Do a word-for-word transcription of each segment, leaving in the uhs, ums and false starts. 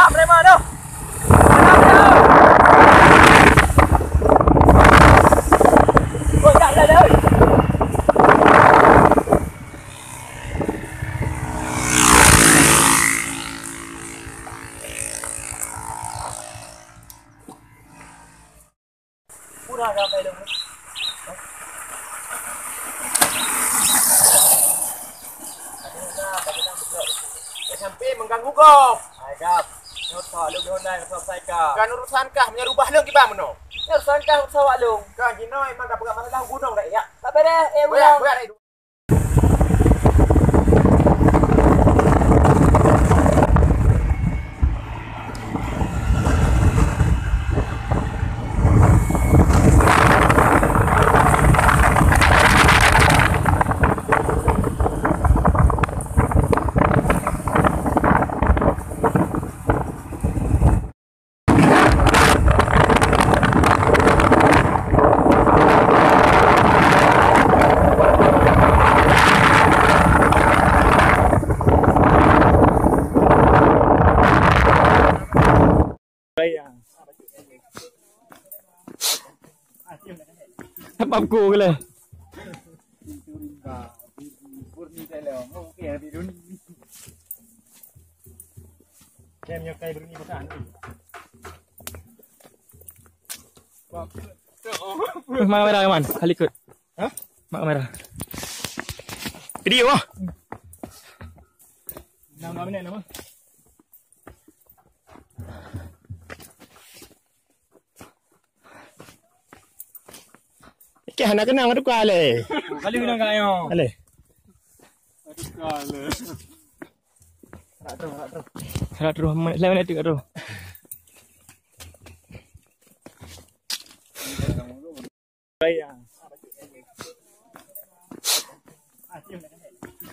Preman tu. Preman tu. Oi, dah, dah, dah, oi. Sampai mengganggu kau. Hai, Gap. Nyoe tawak lôn di Honda, nyoe tawak Saika. Kan urusan kah, meunyoe rubah lôn kiban meunoe? Nyoe urusan kah, urusan awak lôn. Kan jinoe memang ka peugah masalah gunong dak, ya? Tak beres, eh, Buya, ulang. Buya, dak. Apa aku ke leh? Mak merah, Man. Kali ikut. Hah? Mak merah. Video ah. Enam, enam minit nama. Okey, hana keunong, tukar lé. Kali keunong kat nyoe. Alé. Tukar lé. Rak terus, rak terus. Rak terus, lawan nanti rak terus.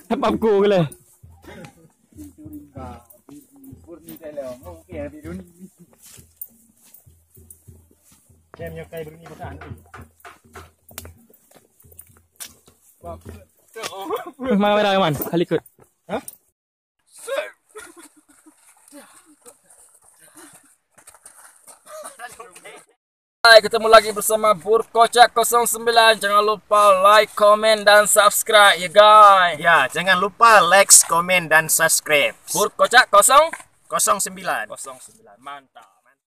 Apa aku ke leh? Mana merah, Man? Kali ikut. Hah? Hai, ketemu lagi bersama Burkocak kosong sembilan. Jangan lupa like, komen, dan subscribe ya, guys. Ya, jangan lupa like, komen, dan subscribe. Burkocak kosong kosong sembilan. Kosong sembilan. Mantap.